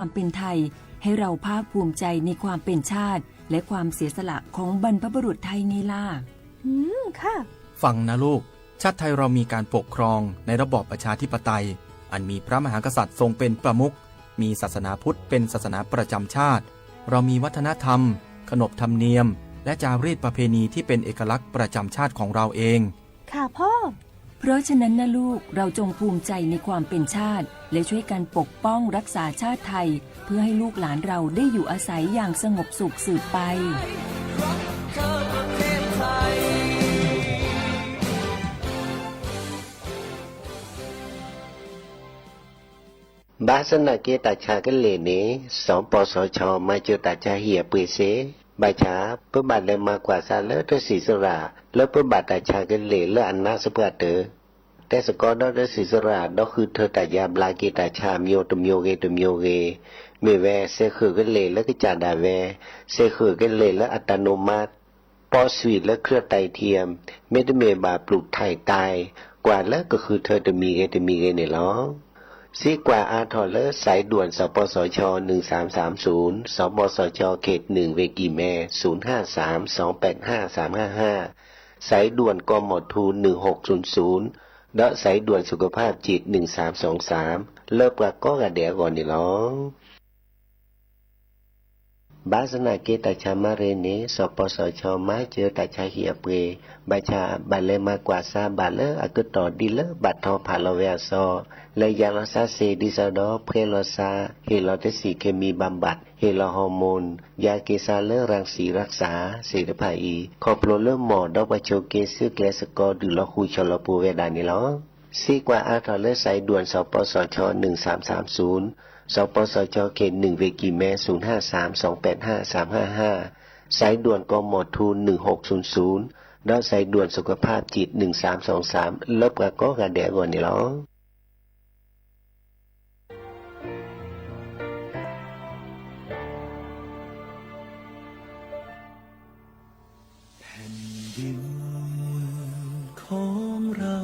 ความเป็นไทย ให้เราภาคภูมิใจในความเป็นชาติ และความเสียสละของบรรพบุรุษไทยไงล่ะ อืม ค่ะ ฟังนะลูก ชาติไทยเรามีการปกครองในระบอบประชาธิปไตย อันมีพระมหากษัตริย์ทรงเป็นประมุข มีศาสนาพุทธเป็นศาสนาประจำชาติ เรามีวัฒนธรรม ขนบธรรมเนียม และจารีตประเพณีที่เป็นเอกลักษณ์ประจำชาติของเราเอง ค่ะพ่อ เพราะฉะนั้นนะลูก เราจงภูมิใจในความเป็นชาติ และช่วยกันปกป้องรักษาชาติไทย เพื่อให้ลูกหลานเราได้อยู่อาศัยอย่างสงบสุขสืบไป ဘၣ်ဆၣ်သနာ်က့ တၢ်ဆါကလ့ၢ်န့ၣ် စီၤပီစီၤဆီ မၤစၢၤတၢ်ဆါဟံၣ်အပှ့ၤစ့ၢ်, ဘၣ်ဆၣ် ပဘၣ်လဲၤမၤကွၢ်ဆါလၢတဆံးစရၣ် လၢပဘၣ်တၢ်ဆါကလ့ၢ်လၢအနါစပှၢ်တၢၢ်, တဲစ့ၢ်ကီးဒီးတဆံးစရၣ် ဒီးဃုထၢတၢ်ယါဘျါက့ၤတၢ်ဆါအမျိုးတမျိုးဂ့ၤတမျိုးဂ့ၤ, မ့ၢ်ဝဲ စဲးဃုာ်ကလ့ၢ်လၢကစၢ်ဒၣ်ဝဲ, စဲးဃုာ်ကလ့ၢ်လၢအတၢ်နိးမး ပီးဆွံၣ်လၢ เครื่องไตเทียม မ့တမ့ၢ်ဘၣ် ပျူၢ်ထၢၣ်တၢ် ကွၢ်လၢကဃုထၢတမံၤဂ့ၤတမံၤဂ့ၤန့ၣ်လီၤ. စံးကွၢ်အါထီၣ်လၢ สายด่วน สปสช หนึ่งสามสามศูนย์, สปสช เขตหนึ่ง เวกีแม ศูนย์ห้าสามสองแปดห้าสามห้าห้า, สายด่วน กมธ หนึ่งหกศูนย์ศูนย์ ဒီး สายด่วนสุขภาพจิต หนึ่งสามสองสาม လၢပှၤကိးဂၤဒဲးအဂီၢ်န့ၣ်လီၤ. ဘၣ်ဆၣ်သနာ်က့ တၢ်ဆါမၤရ့န့ၣ် စီၤပီစီၤဆီ မၤစၢၤတၢ်ဆါဟံၣ်အပှ့ၤ, ဘၣ်ဆၣ် ဘၣ်လဲၤမၤကွၢ်ဆါဘၣ်လၢအကတီၢ်ဒ်လၢဘၣ်ထီၣ်ဖးလီၤဝဲအစီ, လဲၤယၤလီၤဆါစ့ၢ် ဒ်သိးဒီး ဖှဲလီၤဆါ, ဟ့ၣ်လီၤတဆံး เคมีบำบัด, ဟ့ၣ်လီၤ ฮอร์โมน, ယၤက့ၤဆါလၢ รังสีรักษา သ့ၣ်တဖၣ်အံၤ ခီဖျိလၢမီၢ်ဒီးပှၤဆိးက့ဆူကျဲစ့ၢ်ကီး ဒုးလီၤဃူဆီၣ်လီၤပူၤဝဲဒၣ်န့ၣ်လီၤ. စံးကွၢ်အါထီၣ်လၢ สายด่วน สปสช หนึ่งสามสามศูนย์, สปสช เขตหนึ่ง เวกีแม ศูนย์ห้าสามสองแปดห้าสามห้าห้า, สายด่วน กมธ หนึ่งหกศูนย์ศูนย์ ဒီး สายด่วนสุขภาพจิต หนึ่งสามสองสาม လၢပှၤကိးဂၤဒဲးအဂီၢ်န့ၣ်လီၤ. แผ่นดินของเรา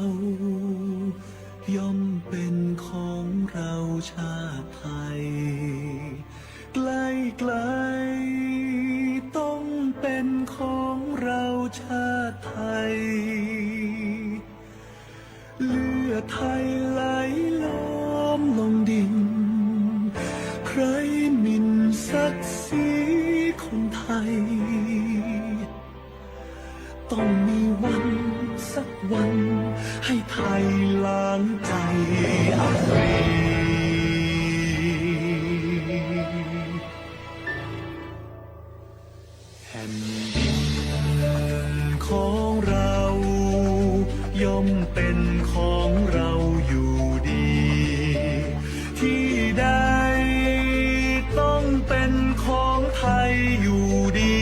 ย่อมเป็นของเราชาติไทย ไกลๆ ต้องเป็นของเราชาติไทย เลือดไทยไหลล้อมลงดิน ใครหมิ่นศักดิ์ศรีคนไทย ต้องมีวันสักวันให้ไทยล้างใจอารี แผ่นดินของเราย่อมเป็นของเราอยู่ดี ที่ใดต้องเป็นของไทยอยู่ดี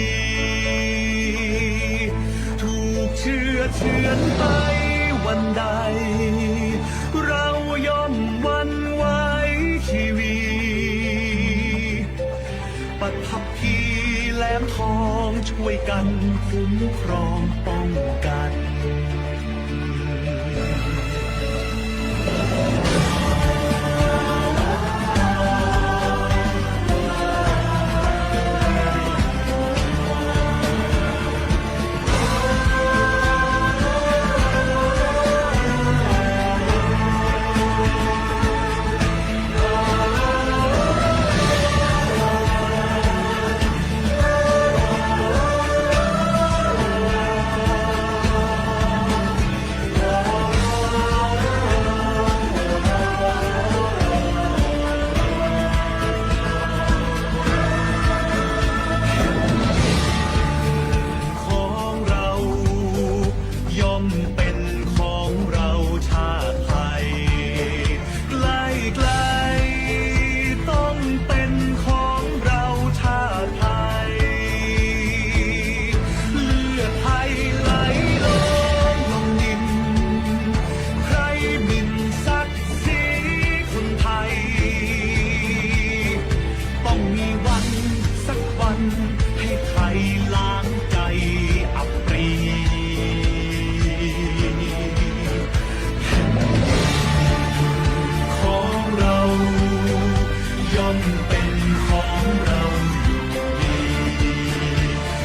ถูกเฉือนไปวันใด เราย่อมหวั่นไหวชีวี ปัทภีแหลมทองช่วยกันคุ้มครองป้องกัน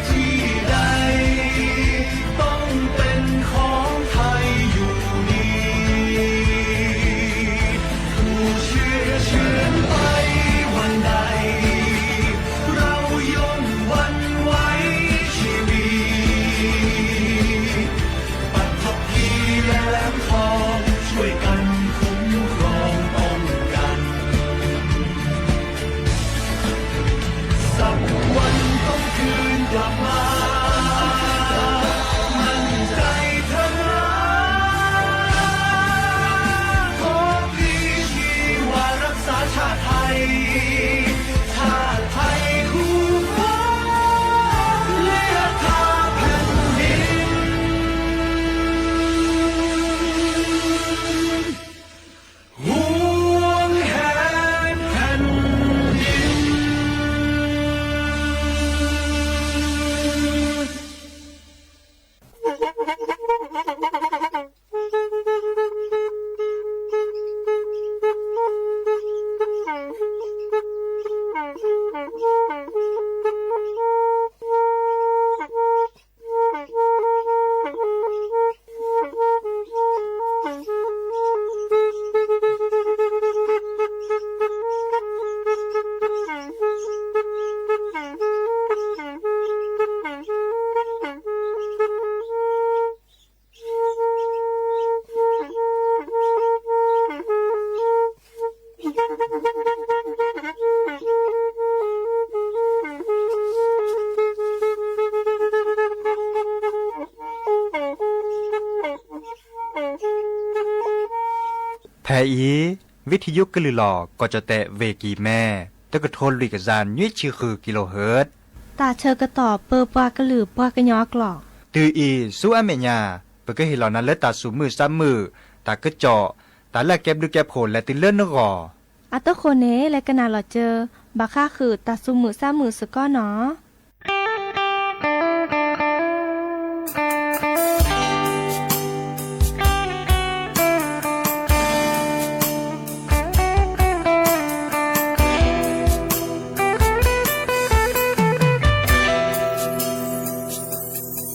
ที่ใดต้องเป็นของไทยอยู่ดี ผู้เชื่อเฉือนไปวันใด เราย่อมหวั่นไหวชีวี ปัตภีแหลมทองช่วยกันคุ้มครองป้องกัน สักวันต้องคืนกลับมา มั่นใจเถอะนะ ขอพลีชีวารักษาชาติไทย ชาติไทยคู่ฟ้า และข้าแผ่นดิน ห่วงแหนแผ่นดิน ဖဲအံၤ ဝံထံယိကလုာ်လီၤ ကီၢ်ကၠီၣ်တဲၣ် ဝ့ၢ်ကံၤမဲ တကထိလွံၢ်ကယၤ နွံဆံဃု kilohertz တၢ်ဆၢကတီၢ်ပၢပှၤကလုာ်ပှၤကညီအကျိာ် တုၤအံၤဆူအမဲာ်ညါ ပကဟ့ၣ်လီၤနၤလၢတၢ်သူၣ်မုာ်သးမုာ်, တၢ်ကစီၣ်, တၢ်လၢအကဲဘျုးကဲဖှိၣ်လဲၤတုၤလၢနဂီၢ်. အဃိန့ၣ် လဲၤကနၣ်လီၤစၢၤ ဘၣ်ဃးဃုာ်တၢ်သူၣ်မုာ်သးမုာ်စ့ၢ်ကီးနီၤ.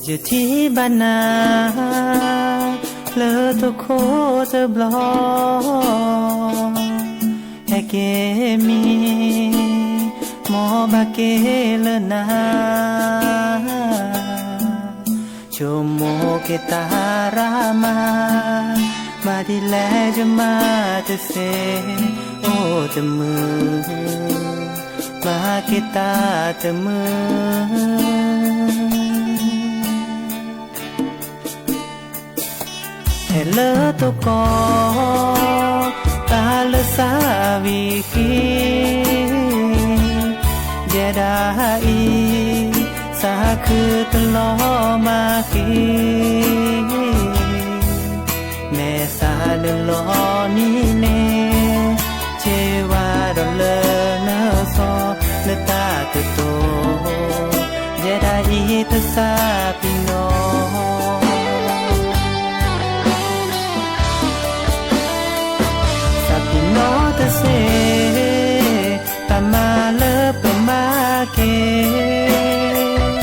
ယထံၣ်ဘၣ်နၤ လၢတခိၣ်တဘျီ ဟဲက့ၤမံ မ်ဘၣ်က့ၤလၢနၤ ဆိကမိၣ်က့ၤတၢ်ရၤမၤ, မၤဒ်လဲၣ်ယမၤတသ့, အိၣ်တမုာ်, မၤက့ၤတၢ်တမုာ်. ဟဲလၢတကီၢ် တၢ်လၢစၢ်ဝံၤဃံ, ယဲဒၣ်အံၤ စၢ်ခုတလီၤမၢ်ဃံ, မဲာ်သၣ်နုာ်လီၤနံၤန့ၣ်, က့ၤဝါဒီးလၢနစီၤလၢတၢ်ကတိၤ, ယဲဒၣ်အံၤတစၢ်ပံၤနီၤ စၢ်ပံၤနီၤတစ့ၢ်, တၢ်မၤလၢပမၤက့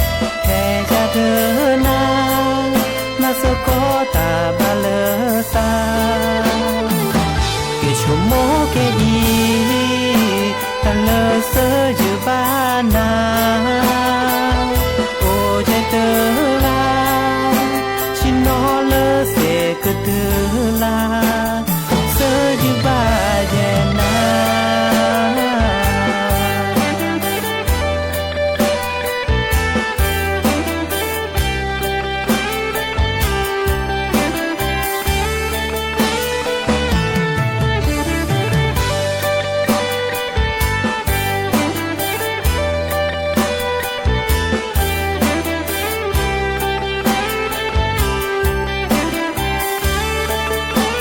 ၤ, ဖဲယၤဒၢနၤ, မၤသကိးတၢ်ဘၣ်လၢသး, က့ၤဆိကမိၣ်က့ၤအံၤ, တၢ်လၢစၢၤယဘၣ်နၤ, အိၣ်ယဲတဂၤ, ဆ့ၣ်နီၤလၢစဲးကတၢၢ်လၢ်, စၢၤယဘၣ်ယဲနၤ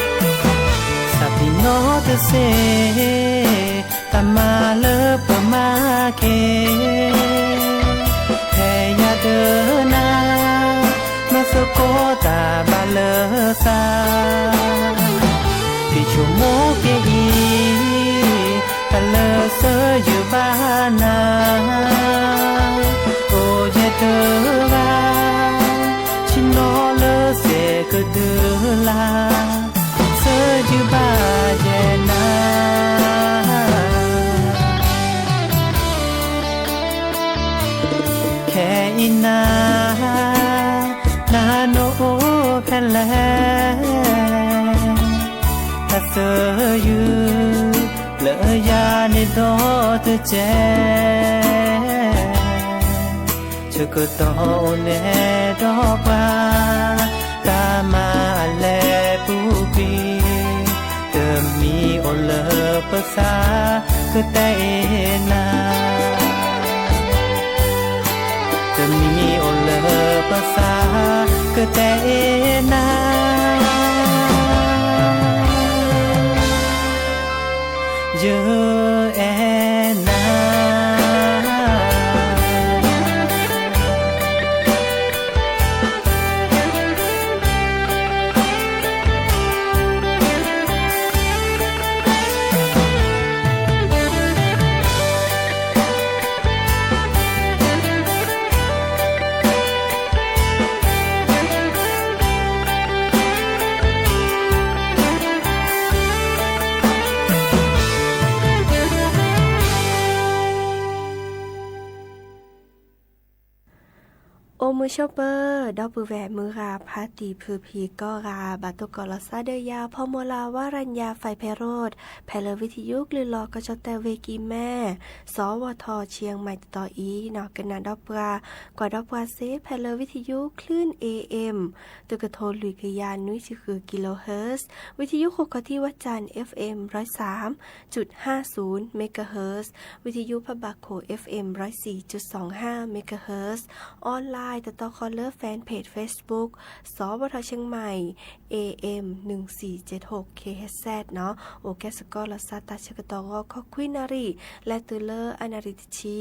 စၢ်ပံၤနီၤတစ့ၢ်, တၢ်မၤလၢပမၤက့ၤ, ဖဲယၤဒၢနၤ, မၤသကိးတၢ်ဘၣ်လၢသး, က့ၤဆိကမိၣ်က့ၤအံၤ, တၢ်လၢစၢၤယဘၣ် နၤ, အိၣ်ယဲတဂၤ, ဆ့ၣ်နီၤလၢစဲးကဒုလာ်, ဆၢယုၢ်ဘၣ်ယဲနၤ. ခဲအံၤနၤ, နၤနအိၣ်ဖဲလဲၣ်, တၢ်ဆၢယုၢ်လၢယၤန့ၣ် ဒီတကဲး, ဆၢကတီၢ်အိၣ်န့ၣ်ဒီးပှၤ, တၢ်မၤအလဲၤပူၤကွံာ်, တမံၤအိၣ်လၢပသး, ကတဲအ့ၣ်နၤ, တမံၤအိၣ်လၢပသး, ကတဲအ့ၣ်နၤ, ယအဲၣ်နၤ. အိၣ်မုာ်ဆိးပၢၤ ဒီပုၢ်ဝဲၢ်မုၢ်ဂၤဖါတံၢ်ဖုဖံးကိးဂၤ ဘၣ်တိၢ်ကီးလီၤသးဒီးယၤ ဖီမီၤလၤဝါရၤညါ ဖဲဖဲရိး ဖဲလၢဝံသယုကလုၢ်လီၤကီၢ်ကၠီၣ်တဲၣ်ဝ့ၢ်ကံၢ်မဲ စီၤဝီၤထီၣ် ဆံၣ်ယဲၢ်မံးတတီၤအံၤနီၤ ကနၣ်ဒီးပှၤ ကွၢ်ဒီးပှၤစ့ ဖဲလၢဝံသယုချ့ၣ် A M တကထိလွံၢ်ကယၤနွံဆံဃု kilohertz, ဝံသယုဃိၣ်ခီၣ်ထံးဝဲၢ်စၣ် F M ร้อยสามจุดห้าศูนย์ megahertz, ဝံသယုဖးဘၣ်ခိၣ် F M ร้อยสี่จุดสองห้า megahertz, online တတီဃီလၢ fanpage Facebook စီၤဝီၤထီၣ် เชียงใหม่ A M หนึ่งสี่เจ็ดหก kilohertz နီၤ အိၣ်ကဲစ့ၢ်ကီးလီၤသးတၢ်ဆၢကတီၢ်ဂီၤခီခွံနၣ်ရံၣ် လဲၤတုၤလၢအနၣ်ရံၣ်တဆံ,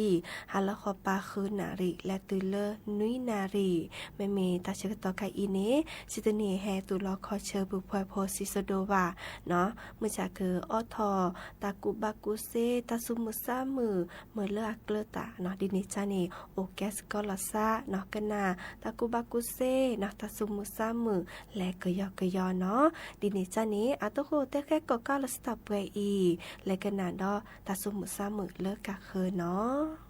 ဟါလီၤဃီပၤဃုနၣ်ရံၣ် လဲၤတုၤလၢနွံနၣ်ရံၣ်, မ့မ့ၢ်တၢ်ဆၢကတီၢ်ခါအံၤန့ၣ် စံတနံၣ်ဟဲတူၢ်လီၤခီဆၢ ပုၢ်ဖှဲဖိစံးစဒိးဘၣ်နီၤ မုၢ်ဆါကအီထီၣ် တၢ်ကူၣ်ဘၣ်ကူၣ်သ့ တၢ်သူၣ်မုာ်သးမုာ် မ့ၢ်လၢအကျၢၤတၢ်နီၤ ဒ်န့ၣ်ကန့ၣ် အိၣ်ကဲစ့ၢ်ကီးလီၤသးနီၤ ကနၣ် တၢ်ကူၣ်ဘၣ်ကူၣ်သ့နီၤ တၢ်သူၣ်မုာ်သးမုာ် လဲၤကယီကယီနီၤ ဒ်န့ၣ်ကန့ၣ် အတဃိတဲဃဲကီးကးလီၤစတၢ်ပှဲၤအံၤ လဲၤကနၣ်ဒီးတၢ်သူၣ်မုာ်သးမုာ်လၢကးဃၢၤနီၤ.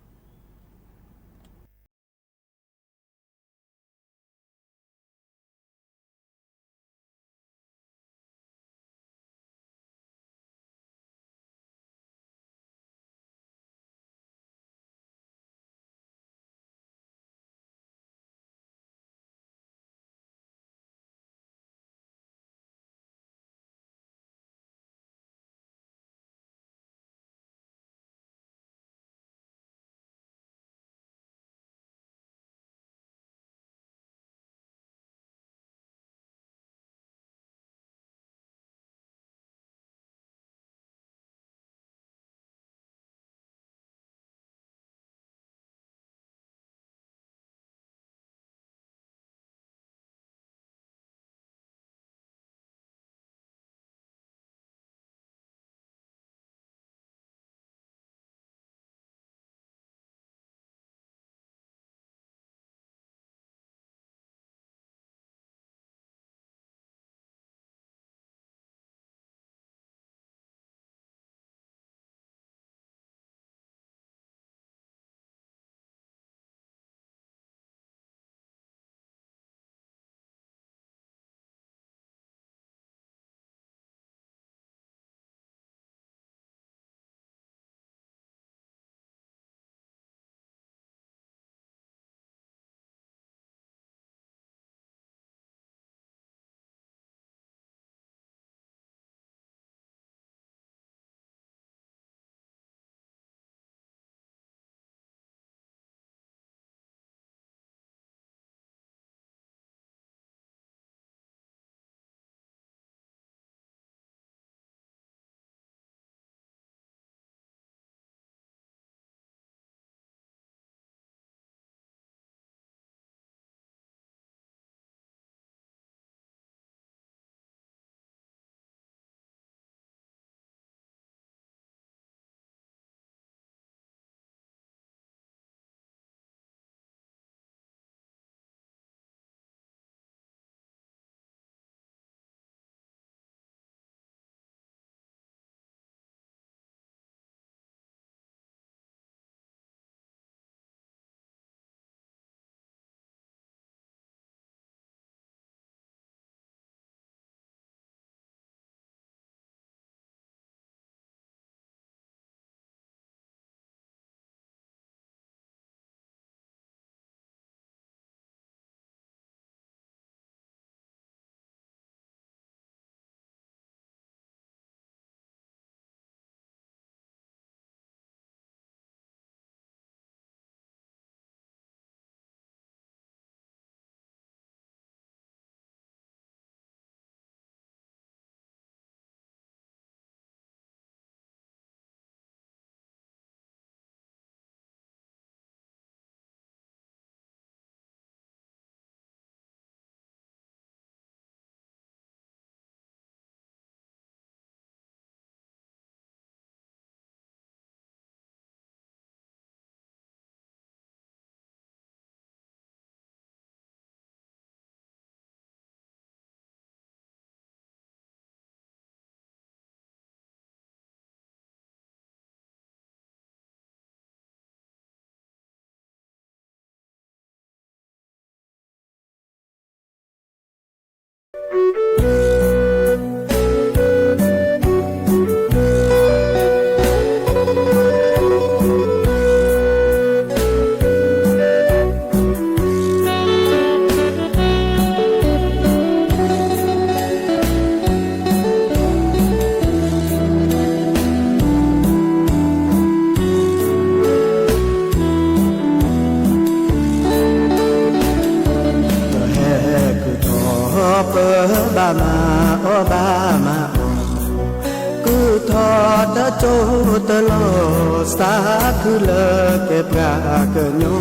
စးခုလၢကဲပှၤကညီ,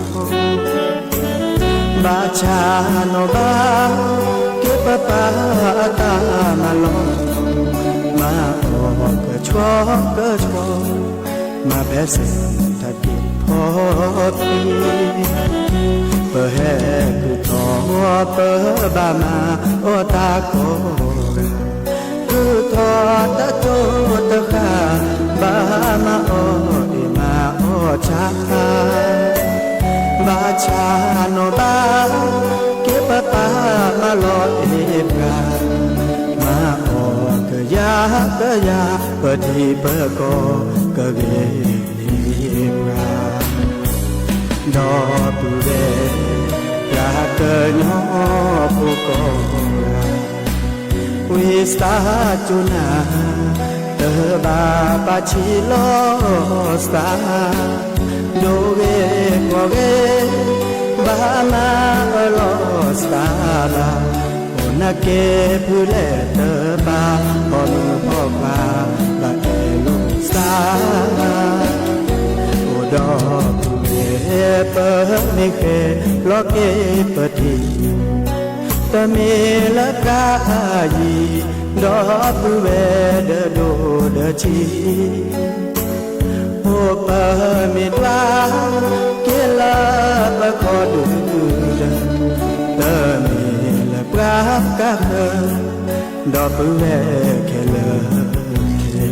ဘၣ်ဆၣ်နီၣ်ဘၣ် ကဲပပၢ်အတၢ်မၤလီၤ, မၤအီၣ်ကဆှီကဆှီ, မၤဖဲစ့ၢ်တၢ်ဒုးဖီသံ, ပဟဲကထီၣ်ပဘၣ်မၤအီၣ်တၢ်ကိးဂၤ ကုၢ်ထီၣ်တၢ်ကၠိတဃၣ်, ဘၣ်မၤအီၣ်အ့ၣ်မၤအီၣ်ဆၣ်, ဘၣ်ဆၣ်နီၣ်ဘၣ် ကဲပပၢ်မၤလီၤအ့ၣ်ပှၤ, မၤအီၣ်ကယၤကယၤ, ပထံပကီၢ်ကဂ့ၤန့ၢ်ပှၤ ဒီပုၢ်ဝဲၢ် ပှၤကညီဖိကိးဂၤ, ဝံသးစူၤနၤ, တဘၣ်ပာ်ဆံးလီၤသး, ဒိဂ့ၤပှီၢ်ဂ့ၤ, ဘၣ်မၤအၢၣ်လီၤသးဘၣ်, အိၣ်နၢ်က့ၤဖုလဲၣ်တပၢ်, ဖီမုၢ်ဖီခွါ ဘၣ်အဲၣ်လိာ်သး အိၣ်ဒီးပုၢ်ဝဲၢ် ပမ့ၢ်ဃဲၤလီၤက့ၤပထံ, တမ့ၢ်လၢပှၤအယံၤ, ဒီပုၢ်ဝဲၢ်ဒီးဒိၣ်ဒီးဆံး, အိၣ်ပမ့ၢ်ဒွးက့ၤလၢပခီဒုၣ်ဒုၣ်, တမ့ၢ်လၢပှၤကဃၢၤ, ဒီပုၢ်ဝဲၢ်ခဲလၢာ်ခဲဆ့ ဒ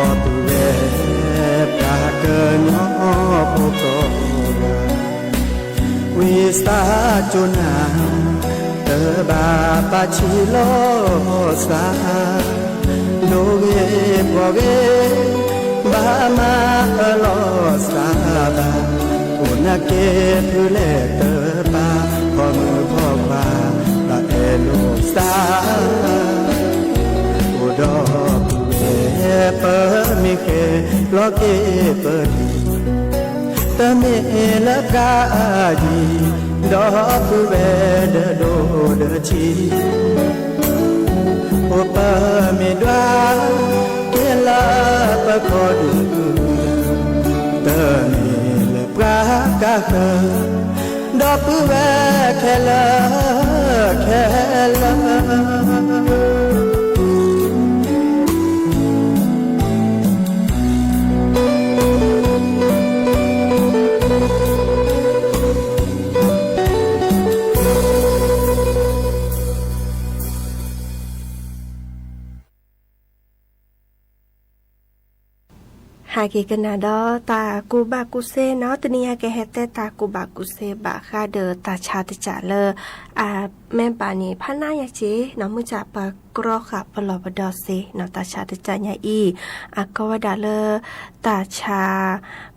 ီပုၢ်ဝဲၢ် ပှၤကညီဖိကိးဂၤ, ဝံသးစူၤနၤ, တဘၣ်ပာ်ဆံးလီၤသး, ဒိဂ့ၤပှီၢ်ဂ့ၤ, ဘၣ်မၤအၢၣ်လီၤသးဘၣ်, အိၣ်နၢ်က့ၤဖုလဲၣ်တပၢ်, ဖီမုၢ်ဖီခွါ ဘၣ်အဲၣ်လိာ်သး အိၣ်ဒီးပုၢ်ဝဲၢ် ပမ့ၢ်ဃဲၤလီၤက့ၤပထံ, တမ့ၢ်လၢပှၤအယံၤ, ဒီပုၢ်ဝဲၢ်ဒီးဒိၣ်ဒီးဆံး, အိၣ်ပမ့ၢ်ဒွးက့ၤလၢပခီဒုၣ်ဒုၣ်, တမ့ၢ်လၢပှၤကဃၢၤ, ဒီပုၢ်ဝဲၢ်ခဲလၢာ်ခဲဆ့ ဟးက့ၤကနၣ်ဒီးတၢ်ကူၣ်ဘၣ်ကူၣ်သ့နီၤ, တနံၤအံၤကဟဲတဲတၢ်ကူၣ်ဘၣ်ကူၣ်သ့ဘၣ်ဃးဒီးတၢ်ဆါတကးလၢ အမဲာ်ဘၣ်န့ၣ် ဖးနါယၤက့ၤနီၤ, မုၢ်ဆါပကြၢးဃာ်ပလီၢ်ပဒီသ့နီၤ, တၢ်ဆါတကးညါအံၤ အကိးဝဲဒၣ်လၢ တၢ်ဆါ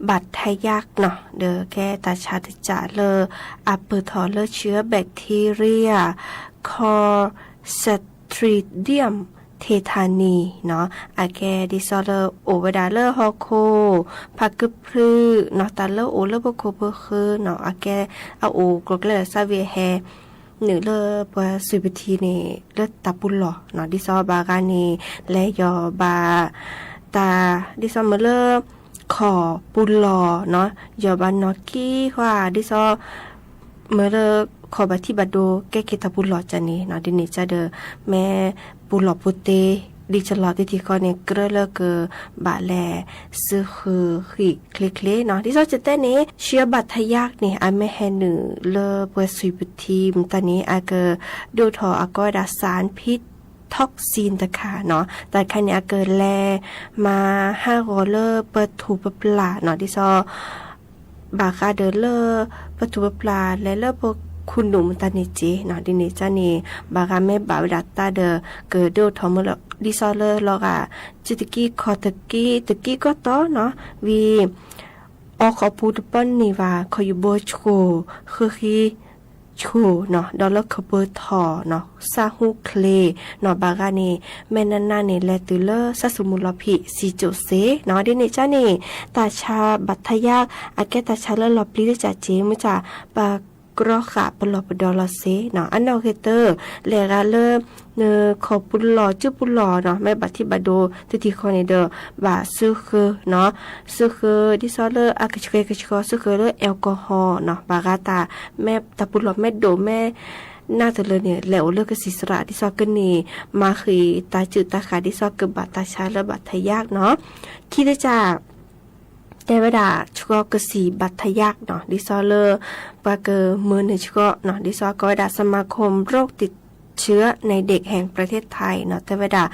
ဘၣ်ထယၣ်နီၤ, ဒီးကဲတၢ်ဆါတကးလၢ အပၢၢ်ထီၣ်လၢဆံးအၢ bacteria Clostridium tetani နီၤ, အကဲဒ်သိးလၢအိၣ်ဝဲဒၣ်လၢဟီၣ်ခိၣ် ဖးကဖျၢၣ်နီၤ, တၢ်လၢအိၣ်လၢပခိၣ်ပဃၢၤနီၤ, အကဲအအိၣ်ကျိၤကျဲလၢာ် သးဝံၣ်ဟဲ နုာ်လၢပှၤသွံၣ်ပထံန့ၣ် လၢတၢ်ပူၤလီၢ်နီၤ, ဒ်သိးဘၣ်ဂၤန့ၣ် လဲၤယီၤဘၣ်တၢ် ဒ်သိးမ့ၢ်လၢ ခီၣ်ပူၤလီၢ်နီၤ, ယီၤဘၣ်နီၢ်ကံဃီ ဒ်သိး မ့ၢ်လၢ ခီၣ်ဘၣ်ထံးဘၣ်ဒိ ကဲက့ၤတၢ်ပူၤလီၢ်ကန့ၣ်နီၤ, ဒ်န့ၣ်ကဒီး မ့ၢ်ပူၤလီၢ်ပူၤတ့ ဒ်ကလီၤတံၢ်တံၢ်ဃီန့ၣ် ကြၢးလၢကဘၣ်လဲၤစုဃုာ်ဃံၣ်ချ့ချ့နီၤ, ဒ်သိးကတဲန့ၣ် ဆံးအၢ ဘၣ်ထယၣ်န့ၣ် အမ့ၢ်ဟဲနုာ်လၢပှၤသွံၣ်ပထံမတၤန့ၣ် အကဒိၣ်ထီၣ်အကိးဝဲဒၣ် စၣ်ဖံး toxin တခါနီၤ, တၢ်တခါန့ၣ် အကလဲၤမၤဟးဂီၤလၢပထူၣ်ပပျၢ်နီၤ, ဒ်သိး ဘၣ်ဃးဒီးလၢ ပထူၣ်ပပျၢ်လဲၤလၢပ ခိၣ်နူာ်မတၤန့ၣ်က့နီၤ. ဒ်န့ၣ်ကန့ၣ် ဘၣ်ဂၤမ့ၢ်ဘၣ်ဝဲဒၣ်တၢ်ဒီး ကဒိၣ်ထီၣ်မၢလီၤ ဒ်သိးလၢလီၤဂာ် စုတကံၢ်ခီၣ်တကံၢ် တကံၢ်ကီၢ်တီနီၤ ဝံၤ အိၣ်ခိးပူၤတပီၢ်န့ၣ်ဘၣ် ခီၣ်ယူၤဘိဆှိၣ် ဃုဃံဆှိၣ်နီၤ ဒီးလၢခီၣ်ပၢၤထီၣ်နီၤ စၢ်ဟူချ့နီၤ ဘၣ်ဂၤန့ၣ် မဲၢ်နးနးန့ၣ် လဲၤတုၤလၢစၢ်စမူလီၤဖံး စံကၠိၣ်စ့နီၤ. ဒ်န့ၣ်ကန့ၣ် တၢ်ဆါဘၣ်ထယၣ် အကဲတၢ်ဆါလၢလီၤပျံၤတကးက့ မုၢ်ဆါ ပကြၢးဃာ်ပလီၢ်ပဒီလီၤစ့နီၤ. အနီၣ်ဂ့ၤတၢၢ် လဲၤဂၤလၢ နခီၣ်ပူၤလီၢ် စုပူၤလီၢ်နီၤ မ့ၢ်ဘၣ်ထံၣ်ဘၣ်ဒိတထံၣ်ဃီန့ၣ်ဒီး ဘၣ်စၢဃၢနီၤ စၢဃၢ ဒ်သိးလၢအကဆှဲကဆှီ စၢဃၢလၢ alcohol နီၤ ဘၣ်ဂၤတၢ် မ့ၢ်တၢ်ပူၤလီၢ်မ့ၢ်ဒိၣ်မ့ၢ် နၢ်တလၢန့ၣ် လဲၤအိၣ်လၢကစံးစရး ဒ်သိးကန့ၢ် မၤဃံးတၢ်စုၣ်တၢ်ဃာ် ဒ်သိးကဘၣ်တၢ်ဆါလၢဘၣ်ထယၣ်နီၤ. ခံတကး တဲဝဲဒၣ် ဆှီကစံးဘၣ်ထယၣ်နီၤ ဒ်သိးလၢ ပှၤကမၢန့ၢ်ဆှီနီၤ ဒ်သိးကိးဝဲဒၣ် สมาคมโรคติดเชื้อในเด็กแห่งประเทศไทยနီၤ တဲဝဲဒၣ်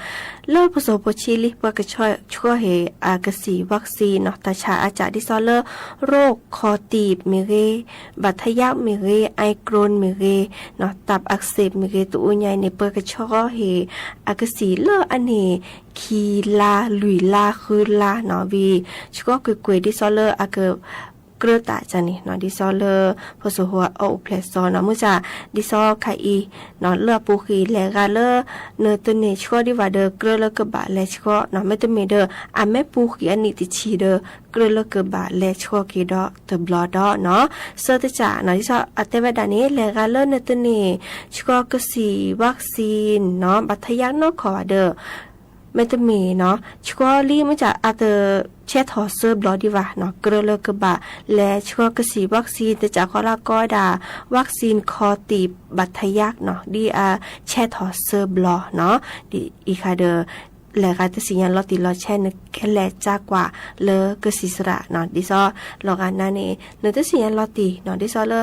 လၢဖိစိၤဖိဆံးလံ ပှၤကဆှီဟ့ၣ်အကစံး vaccineနီၤ တၢ်ဆါအါကၢ် ဒ်သိးလၢ ရိၣ်ခီၣ်တံၢ်မ့ၢ်ဂ့ၤ ဘၣ်ထယၣ်မ့ၢ်ဂ့ၤ ไอโครนမ့ၢ်ဂ့ၤနီၤ ตับอักเสบမ့ၢ်ဂ့ၤ တအိၣ်ညါအံၤန့ၣ် ပှၤကဆှီဟ့ၣ်အကစံးလၢအန့ၣ် ခံလါ လွံၢ်လါ ဃုလါနီၤ ဝံၤ ဆှီကွ့ၢ်ကွ့ၢ် ဒ်သိးလၢအက ကြၢးတၢ်ကန့ၣ်နီၤ ဒ်သိးလၢ ဖိစိၤဖိအအိၣ်ဖျဲၣ်စီနီၤ မုၢ်ဆါ ဒ်သိးခါအံၤနီၤ လၢအပူၤဃံးလဲၤဂၤလၢ နတန့ၢ်ဆှီဒံးဘၣ်ဒီး ကြၢးလၢကဘၣ်လဲၤဆှီနီၤ မ့တမ့ၢ်ဒီး အမ့ၢ်ပူၤဃံးအနံၣ်တဆံဒီး ကြၢးလၢကဘၣ်လဲၤဆှီက့ၤဒီးတဘျီဒီးနီၤ ဆၢတကးနီၤ ဒ်သိးအတဲဝဲဒၣ်န့ၣ် လဲၤဂၤလၢနတန့ၢ်ဆှီကစံး vaccineနီၤ ဘၣ်ထယၣ်နီၢ်ခီဘၣ်ဒီး မ့တမ့ၢ်နီၤ ဆှီလံ မုၢ်ဆါ အတဆဲးထီၣ်ဆၢဘျီဒံးဘၣ်နီၤ ကြၢးလၢကဘၣ်လဲၤဆှီကစံး vaccine တကးဃီလၢကိးဝဲဒၣ် vaccine ခီၣ်တံၢ်ဘၣ်ထယၣ်နီၤ ဒ်အဆဲးထီၣ်ဆၢဘျီနီၤ ဒ်အံၤဃီဒီး လဲၤဂၤတသ့ၣ်ညါလီၤတံၢ်လီၤဆဲး နကလဲၤကၢ်ကွၢ်လၢကစံးစရးနီၤ ဒ်သိးလီၤဂာ်နၤန့ၣ် နတသ့ၣ်ညါလီၤတံၢ်နီၤ ဒ်သိးလၢ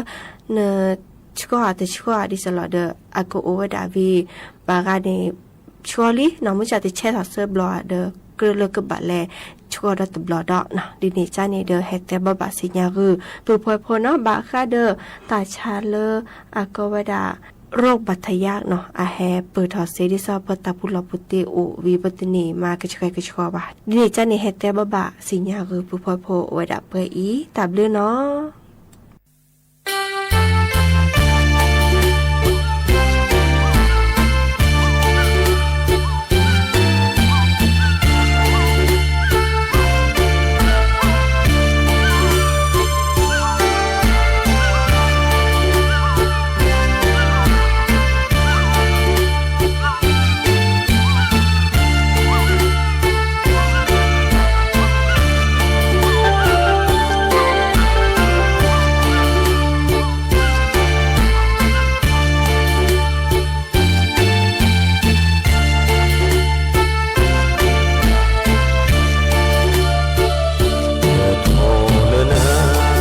န ဆှီဧါတဆှီဧါဒ်သိးလီၤဒီး အကအိၣ်ဝဲဒၣ်ဝံၤ ဘၣ်ဂၤန့ၣ် ဆှီလံနီၤ မုၢ်ဆါတဆဲးထီၣ်ဆၢဘျီဒီး ကြၢးလၢကဘၣ်လဲၤဆှီဒီးတဘျီဒီးနီၤ ဒ်န့ၣ်ကန့ၣ်ဒီး ဟဲတဲဘၣ်ဘၣ်စံးညါဂုာ် ပုၢ်ဖိဝဲၢ်ဖိနီၤ ဘၣ်ဃးဒီးတၢ်ဆါလၢအကိးဝဲဒၣ် ရိၣ်ဘၣ်ထယၣ်နီၤ အဟဲပၢၢ်ထီၣ်စ့ ဒ်သိးပတၢ်ပူၤလီၢ်ပူၤတ့ၢ်အိၣ်ဝံၤ ပတန့ၢ်မၤကဆှဲကဆှီဘၣ် ဒ်န့ၣ်ကန့ၣ် ဟဲတဲဘၣ်ဘၣ်စံးညါဂုာ် ပုၢ်ဖိဝဲၢ်ဖိအိၣ်ဝဲဒၣ်ပှဲၤအံၤ တၢ်ဘျုးနီၤ. ထိၣ်လၢနဟ့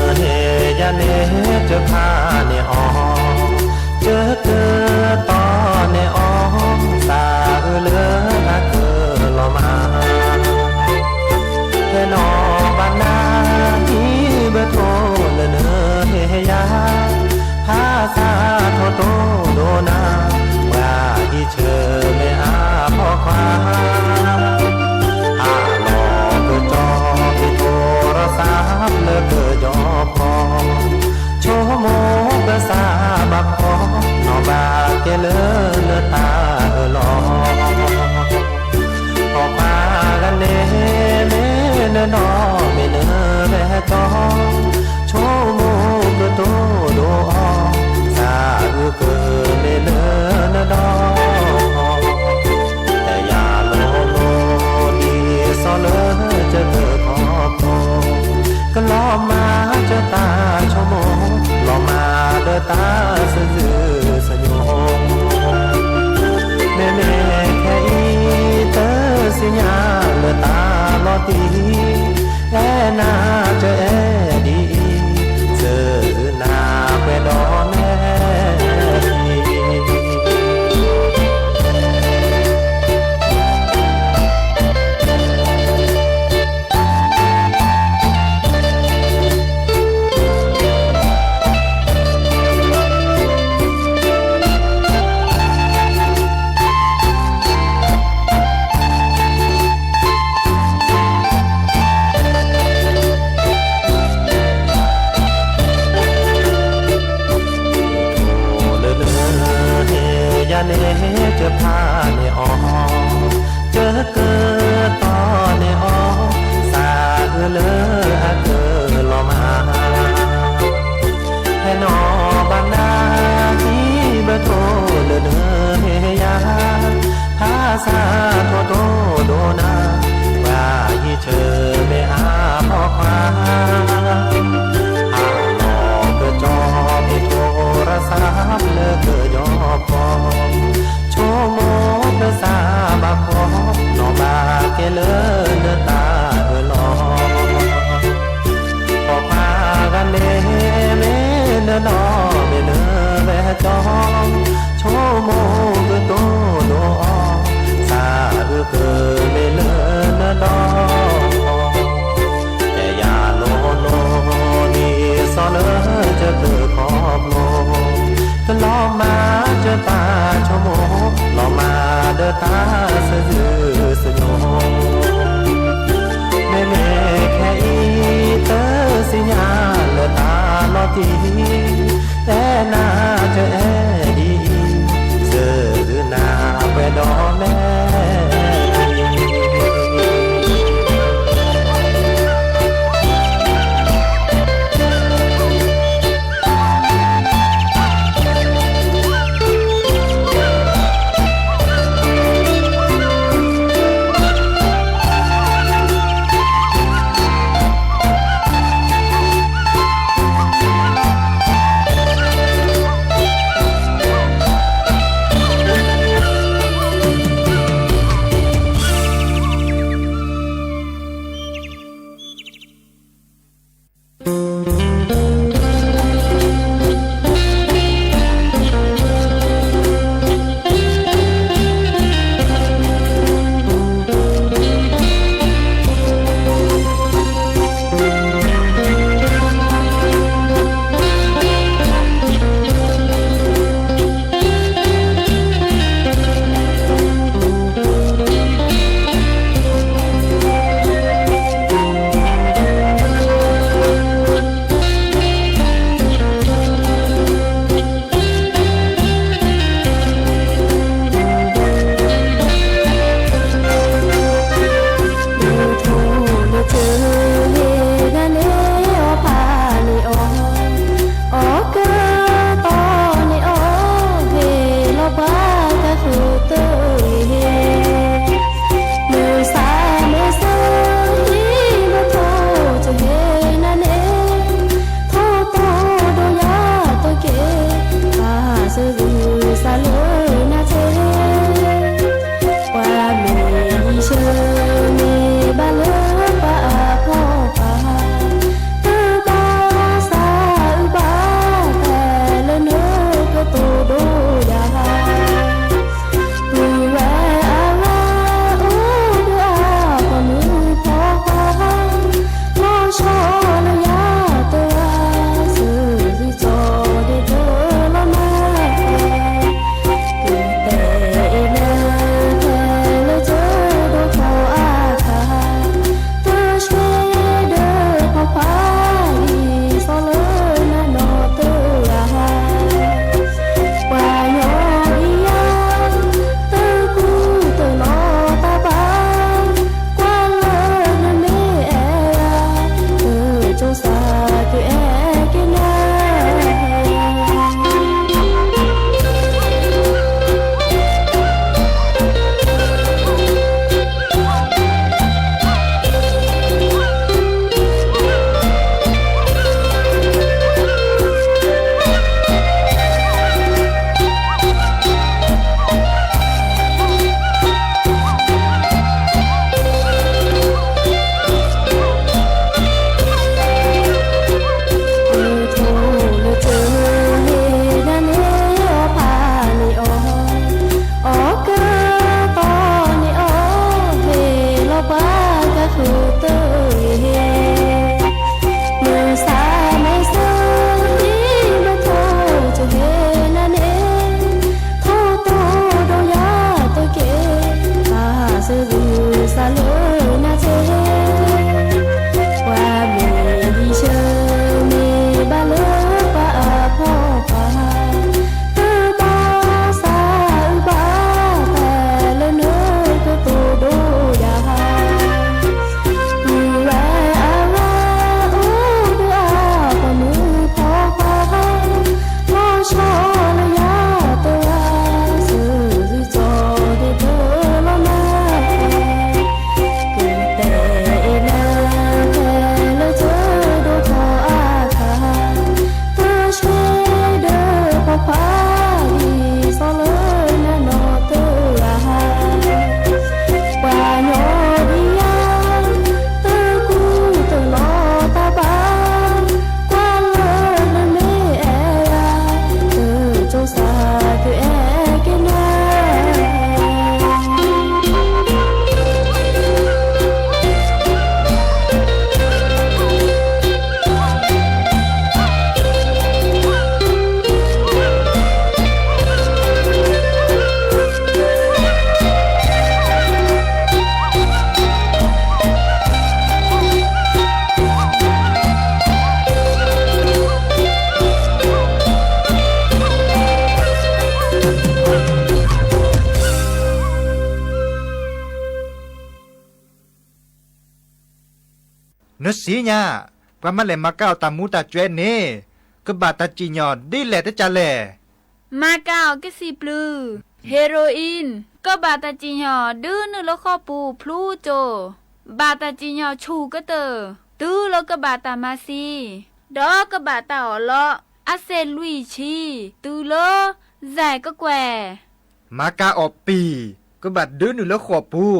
ၣ်ယၤန့ၣ် တဖၣ်န့ၣ်အီၤ တကတီၢ်န့ၣ်အီၤ သးအုးလၢအကလီၤမၢ် ဖဲနီၢ်ဘၣ်နၤ ဒ်ဘၣ်ထိၣ်လၢနဟ့ၣ်ယၤ ဖးသးထီၣ်တိၢ်ဒိၣ်နၤ ပှၤဟံးဆၢမ့ၢ်အါဖီခွါ အလီၢ်ကတီၢ် ကထိရသးလၢကယီၤဖီ ဆိကမိၣ်ကစၢ်ဘၣ်ဖီ နီၢ်ဘၣ်ကဲလၢနတၢ်အၢၣ်လီၤ ပှၤပှၤဂၤန့ၣ် မ့ၢ်နနီၢ်မ့ၢ်နရဲၣ်တီၤ ဆိကမိၣ်ကတိၤဒိၣ်အီၤ သးအုးကမ့ၢ်လၢနဒီး တယၤလီၤလီၤ ဒ်သိးလၢကကခီဖျိ ကလီၤမၢ်ကတၢ်ဆိကမိၣ် လီၤမၢ်လၢတၢ်စုစုစညိ မ့မ့ၢ်ခဲအံၤ တသ့ၣ်ညါလၢတၢ်လီၤတံၢ် အဲၣ်နၤတအဲၣ်ဒ်အံၤ သ့ၣ်နၤပှဲၤဒီးမဲာ်ထံ ဒီးမ့ၢ်လၢဝဲကၠီ, ဆိကမိၣ်ကတိၤဒိၣ်အီၤ, သးအုးကမ့ၢ်လၢနဒီ, တယၤလိၤလိၤန့ၣ် စီၤလၢကၢၢ်ခီဖျိ, တလီၤမၢ်ကၢၢ်ပာ်ဆိကမိၣ်, လီၤမၢ်ဒီးတၢ်ဆၢဂ့ၤဆၢဝါ မ့မ့ၢ်ခဲအံၤ တသ့ၣ်ညါလၢတၢ်လီၤတံၢ်, အဲၣ်နၤတအဲၣ်ဒ်အံၤ, သဂၢၢ်နၤပှဲၤဒီးမဲာ် နစံညါ, ပှၤမၤလဲၢ်မၤကၤအီၣ်တၢ်မူၤတၢ်ကွဲးန့ၣ် ကဘၣ်တၢ်စံၣ်ညီၣ်ဒ်လဲၣ်တကးလဲၣ်. မၤကၤအီၣ်ကစံာ်ပျုၢ် heroin ကဘၣ်တၢ်စံၣ်ညီၣ်ဒုးနုာ်လၢဃီပူၤဖျူကၠိ, ဘၣ်တၢ်စံၣ်ညီၣ်ဆူၣ်ကတၢၢ် တုၤလၢကဘၣ်တၢ်မၤသံ, ဒီးကဘၣ်တၢ်အီၣ်လီး အစဲးလွံၢ်ဆံ တုၤလၢ ယဲၢ်ကကွဲၢ်. မၤကၤအီၣ်ပံၢ် ကဘၣ်ဒုးနုာ်လၢဃီပူၤ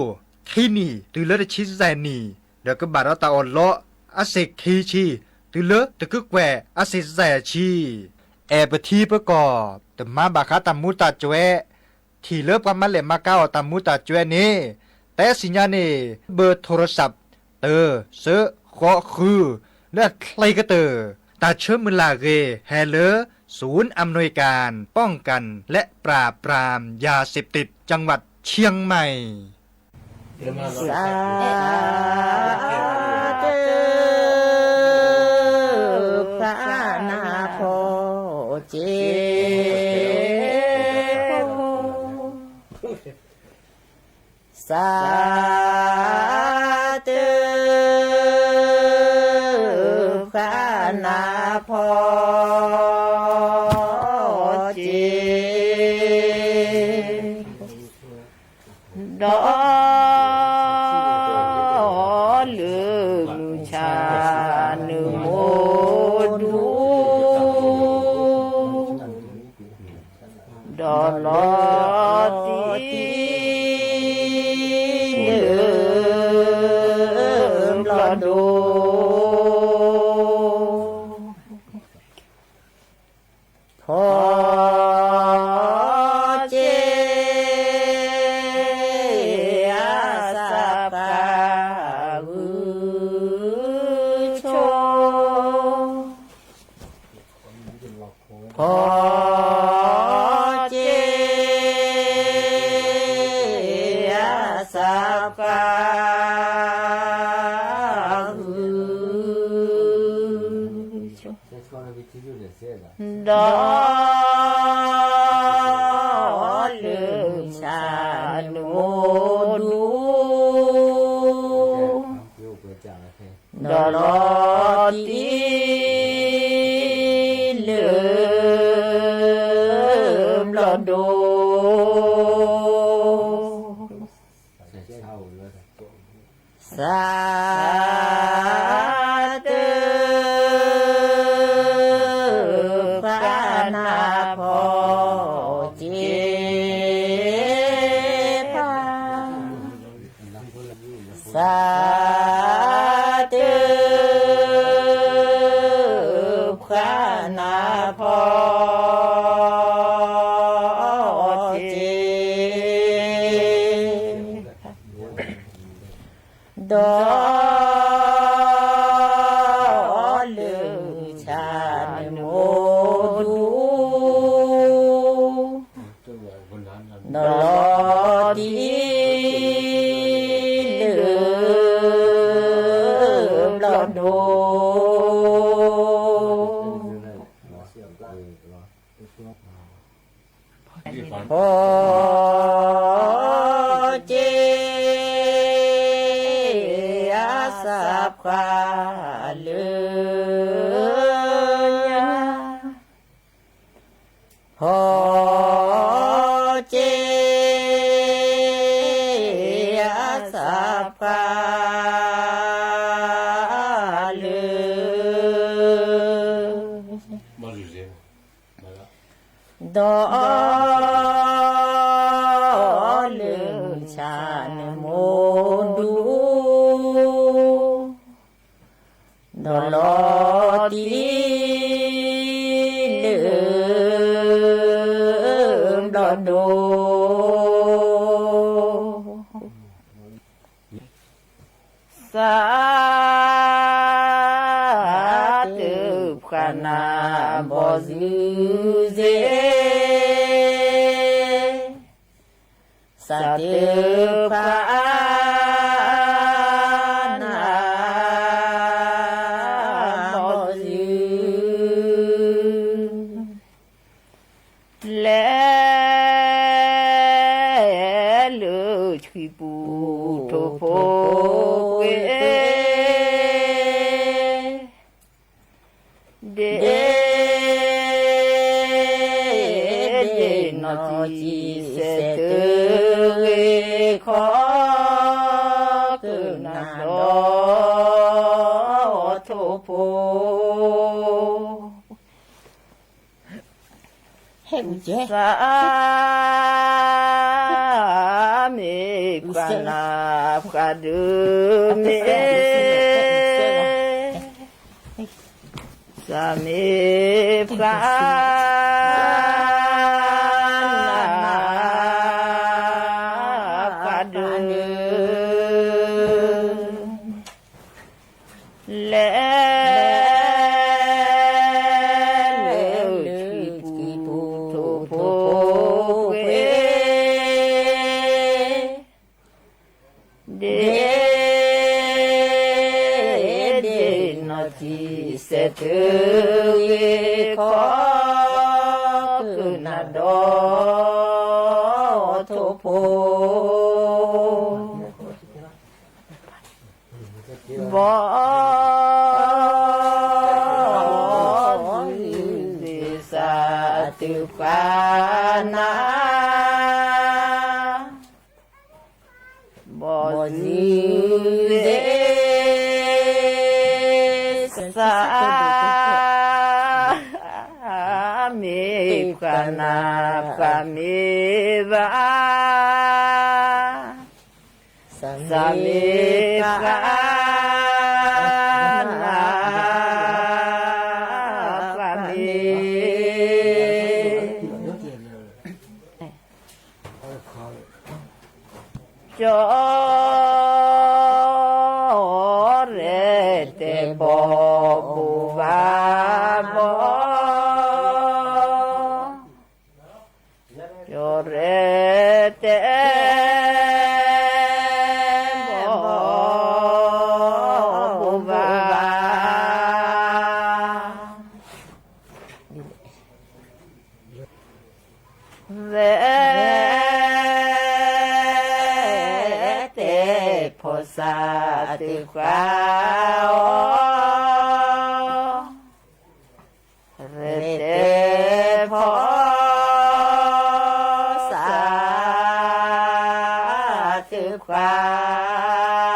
ခံနံၣ် တုၤလၢတဆံယဲၢ်နံၣ်, ဒီးကဘၣ်ဒီးတၢ်အီၣ်လီး အစဲးခံဆံ တုၤလၢတကကွဲၢ် အစဲးယဲၢ်ဆံ. အဲၣ်ပထံပကီၢ် တမၤဘၣ်ဃးတၢ်မူၤတၢ်ကွဲး ထံၣ်လၢပှၤမၤလဲၢ်မၤကၤအီၣ်တၢ်မူၤတၢ်ကွဲးန့ၣ် တဲစံၣ်ညါန့ၣ် ဘၢၣ်ထိရစး တၢ စၢ ဃိး ဃု လၢအချ့ကတၢၢ်. တၢ်ဆၢမုၢ်လၢ်အဂ့ၢ် ဟဲလၢ ศูนย์อำนวยการป้องกันและปราบปรามยาเสพติดจังหวัดเชียงใหม่ စးတၢ်ဖးနၢ်ဖီက့ စးတၢ်ဖးနၢ်ဖီက့ ဒီးလၢမုၢ်ဆါနၢမိၢ်ဒူ ဒီးလီၤတံၢ်လၢဘျီၣ်ဒိ ဖီက့ အစးဖးဂုၢ် ဆိ ဖီက့ အစးဖးဂုၢ် ဆိ ဒီးလၢမုၢ်ဆါနၢမိၢ်ဒူ ဒီးလီၤတံၢ်လၢဘျီၣ်ဒိ စးတၢ်ဖးနၢ်ဖီက့ ဖး စးတၢ်ဖးနၢ်ဖီက့ ဒီးလၢမုၢ်ဆါနၢမိၢ်ဒူ ဒီးလီၤတံၢ်လၢဘျီၣ်ဒိ ဖီက့ အစးဖးလၢညါ ဖီက့ အစးဖးလၢ ဒီး လၢမုၢ်ဆါနၢမိၢ်ဒူ ဒီးလီၤတံၢ်လၢ ဘျီၣ်ဒိ စးတၢ်ဖးနၢ်ဘီၣ်စုစ့ စးတၢ်ဖးနၢ်ဘီၣ်စု လဲၤလၢဆှံပူၤထိၣ်ဖိကွ့ ဒ့ဒ့နီၢ်ကံၣ်စဲးတုၤဂ့ၤခီ ကနၣ်ဒီးထိၣ်ဖိ စၢ်မ့ၢ်ပှၤနၢ်ပှၤဒုးမ့ၢ် စၢ်မ့ၢ်ပှၤနၢ်ပှၤဒုး လဲၤလၢထံပူၤထိၣ်ဖိ ဒ့ဒ့နီၢ်ကံၣ်စဲး တုၤဂ့ၤခီ ကနၣ်ဒီးထိၣ်ဖိ ဘီၣ် စံးစၢ်တုၤပှၤနၢ် ဘီၣ်စံးစၢ် မ့ၢ်ပှၤနၢ်ပှၤမ့ၢ်ဘၣ် စၢ်မ့ၢ်ပှၤနၢ်ပှၤမ့ၢ် ကၠီရဲၣ်တဲာ်ဘီၣ်ဘိၣ်ဘၣ် ဘီၣ် ကၠီရဲၣ်တဲာ် ဘီၣ်ဘိၣ်ဘၣ် ရဲၣ်တဲာ်ဖီၣ်စၢ်တုၤပှၤအီၤ ရဲၣ်တဲာ်ဖီၣ်စၢ်တုၤပှၤ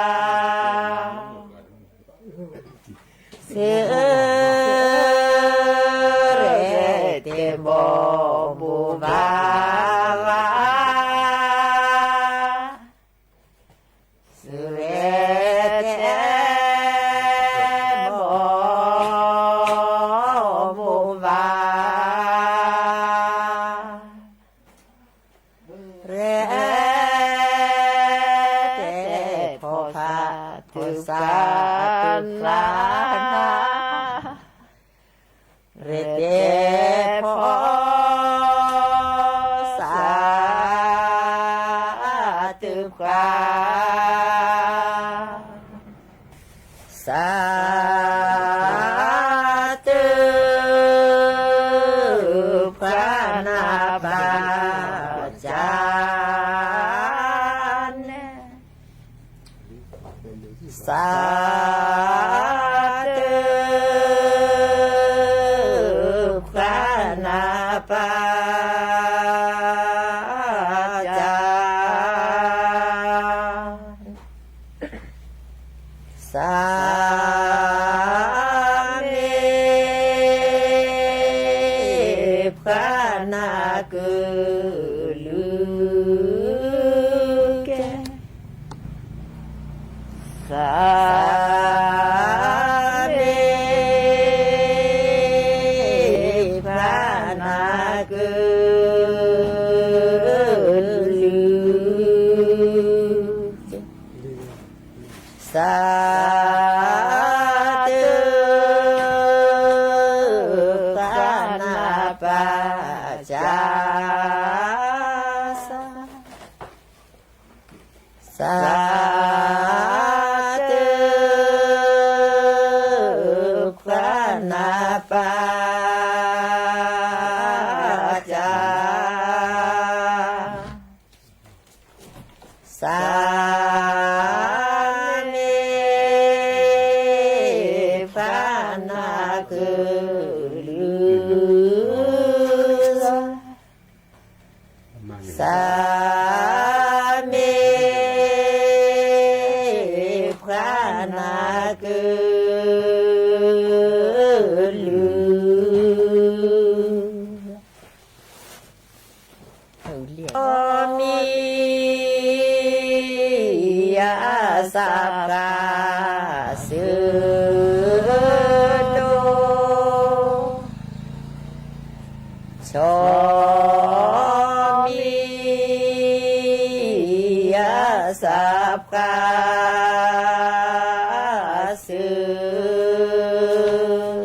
စၢ်ရဲၣ်တဲာ်ဘီၣ်ဘိၣ်ဘၣ် စၢ်ရဲၣ်တဲာ် ဘီၣ်ဘိၣ်ဘၣ် ရဲၣ်တဲာ်ဖီၣ်ဖးတုၤစၢ်နၢ် ရဲၣ်တဲာ်ဖီၣ်စၢ်တုၤပှၤ စၢ်တုၤပှၤနၢ်ပၢၢ်စၢ်န့ၣ် စၢ်တုၤပှၤနၢ်ပၢၢ် စၢ် မ့ၢ်ပှၤနၢ်ကလုၢ်ကဲ စၢ် မ့ၢ်ပှၤနၢ်ကလုၢ် စၢ် တုၤပှၤနၢ်ပၢၢ်စၢ် စၢ် တုၤပှၤနၢ်ပၢၢ်စၢ် စၢ် မ့ၢ်ပှၤနၢ်ကလုၢ် သးမ့ၢ်ပှၤနာ်က့ လုၢ် မံၤအစးပှၤစၢၤဒိၣ်, ဆီမံၤအစးပှၤစၢၤ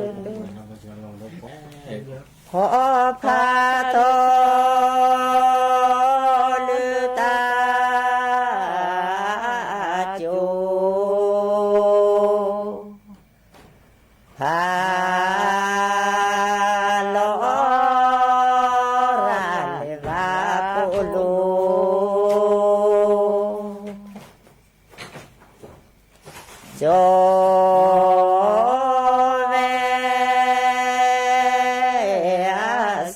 ဒိၣ် ဖီဖးထီလၢတၢ်ကၠိ, ဖးလီၤရၤလၢၤဘၣ်ပိာ်လိၤ ကၠီဝဲအ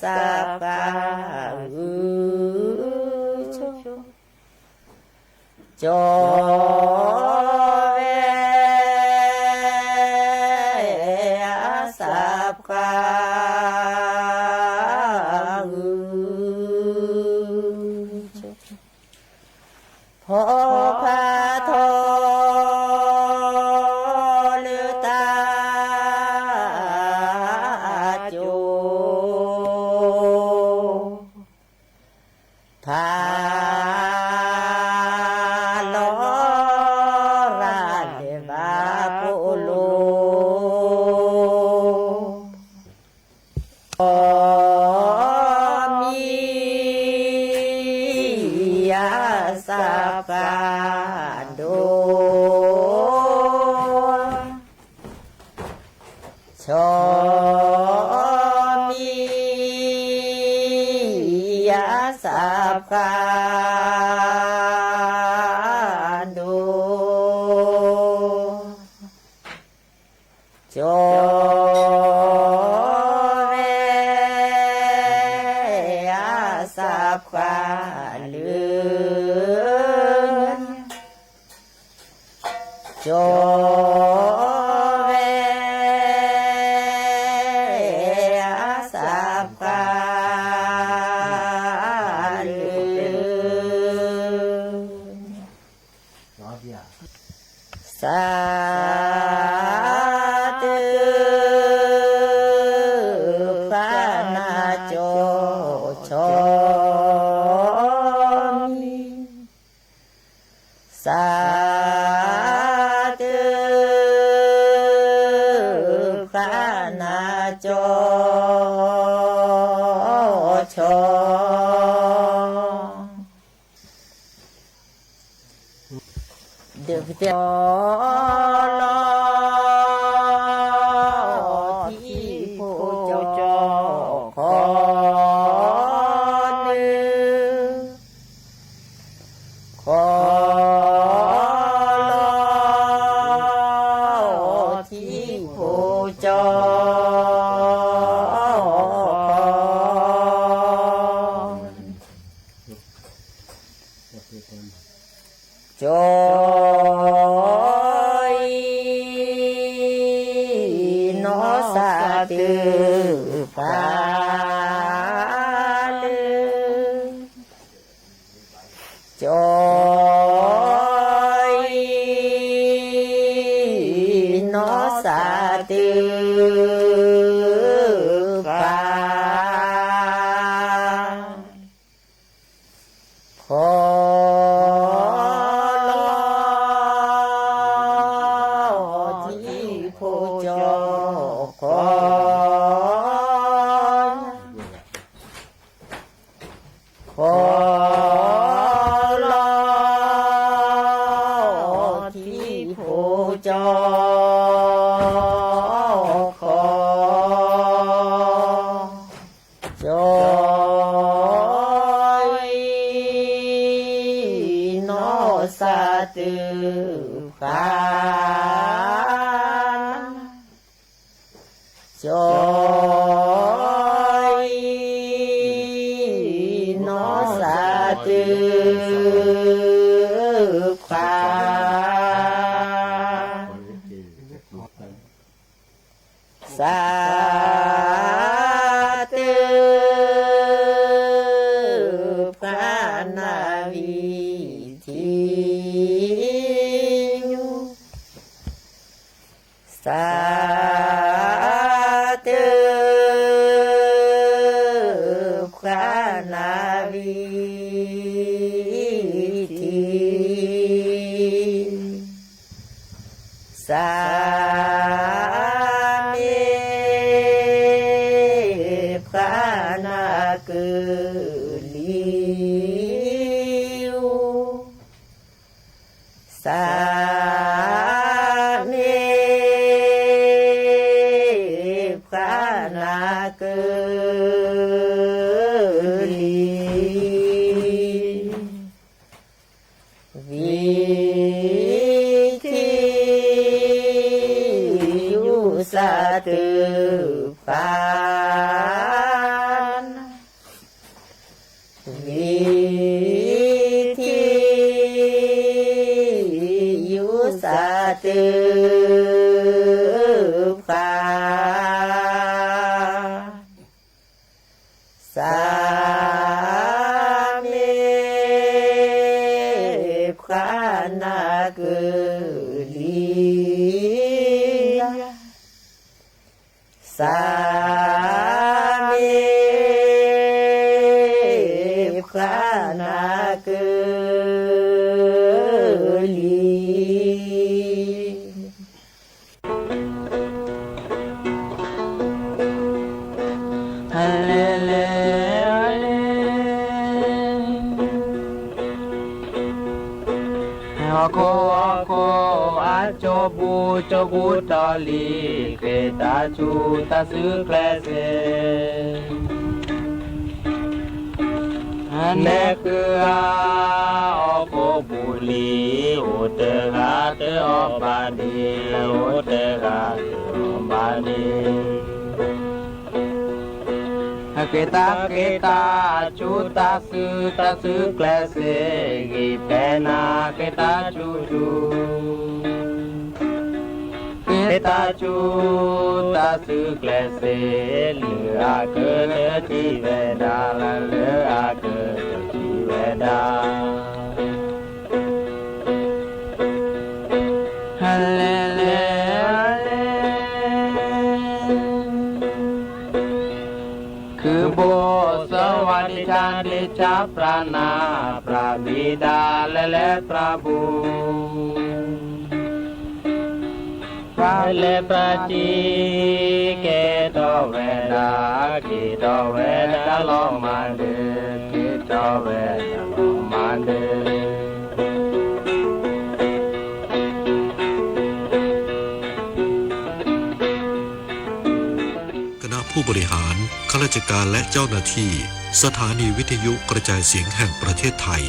စးပှၤဂုၢ်, ကၠီဝဲအစးပှၤဂုၢ် ဖီဖးထီလၢတၢ် ကၠိ, ဖးလီၤရၤလၢၤဘၣ်ပိာ်လိၤ ဆီမံၤအစးပှၤဒိၣ်, ဆီမံၤအစးပှၤဒိၣ် ကၠီဝဲအစးပှၤလၢ ကၠီဝဲအစးပှၤလၢ စးတုၤ ပှၤနၢ်ကၠီ ဆီမံၤ, စးတုၤ ပှၤနၢ်ကၠီ ဆီ ဒုးကတဲလီၤ ထံဖိကၠီ ခီနုာ် ခီလီၤ ထံဖိကၠီ ခီ ကၠီအံၤ နီၢ်သးတုၤပှၤလၢ ကၠီအံၤ နီၢ်သးတုၤပှၤ ခီလီၤ ထံဖိကၠီ ခီ ခီလီၤ ထံဖိကၠီ ခီ ကၠီအံၤ နီၢ်သးတုၤပှၤ ကၠီအံၤ နီၢ်သး သးတုခွါ, သးတုခွါနၢ်ဝံၤထံယူ, သးတုခွါနၢ်ဝံၤ ထံ, သးမ့ၢ်ပှၤနၢ်ကလံၤဧိၤ, သးမ့ၢ်ပှၤနၢ်ကလံၤ ဝံၤထံယူၢ်သးတုခွါနၢ်, ဝံၤထံယူၢ်သးတုခွါ သးမ့ၢ်ပှၤနၢ်ကလံၤ, သးမ့ၢ်ပှၤနၢ်ကလံၤ လဲၤလဲၤလဲၤ, ဟီၣ်ခိၣ်ဟီၣ်ခိၣ်အကၠိပူၤ ကၠိပူၤတီၤလံ, ခရံာ်တၢ်ဆူးတၢ်ဆူးကျဲးစ့ နဲဃုာ်ဧါ ဟီၣ်ခိၣ်ပူၤလံ, အိၣ်တဂၤတအီၣ်ဘၣ်ဒံး, အိၣ်တဂၤတအီၣ်ဘၣ်ဒံး, က့ၤတၢ်က့ၤတၢ်ဆူးတၢ်ဆူး တၢ်ဆူးကျဲးစ့ ဂံၢ်ဖဲနၤ က့ၤတၢ်ဆူးဆူး က့ၤတၢ်ဆူးတၢ်ဆူးကျဲးစ့, လၢအကတၢၢ်ထံၣ်ဝဲဒၣ်, လၢအကတၢၢ်ထံၣ်ဝဲဒၣ်, လဲၤလဲၤလဲၤ, ခုဘိၣ်စၢဝါဒ့ဆါဒ့ဆါ ပြၢနၤပြၢဘံၣ်ဒၣ် လဲၤလဲၤပြၢဘိၣ် ပြၢလဲၤပြၢကံ က့ၤထီၣ်ဝဲဒၣ်, က့ၤထီၣ်ဝဲဒၣ်လီၤမၢ်ဒၢ, က့ၤထီၣ်ဝဲဒၣ်လီၤမၢ်ဒၢ. คณะผู้บริหาร ข้าราชการ และเจ้าหน้าที่ สถานีวิทยุกระจายเสียงแห่งประเทศไทย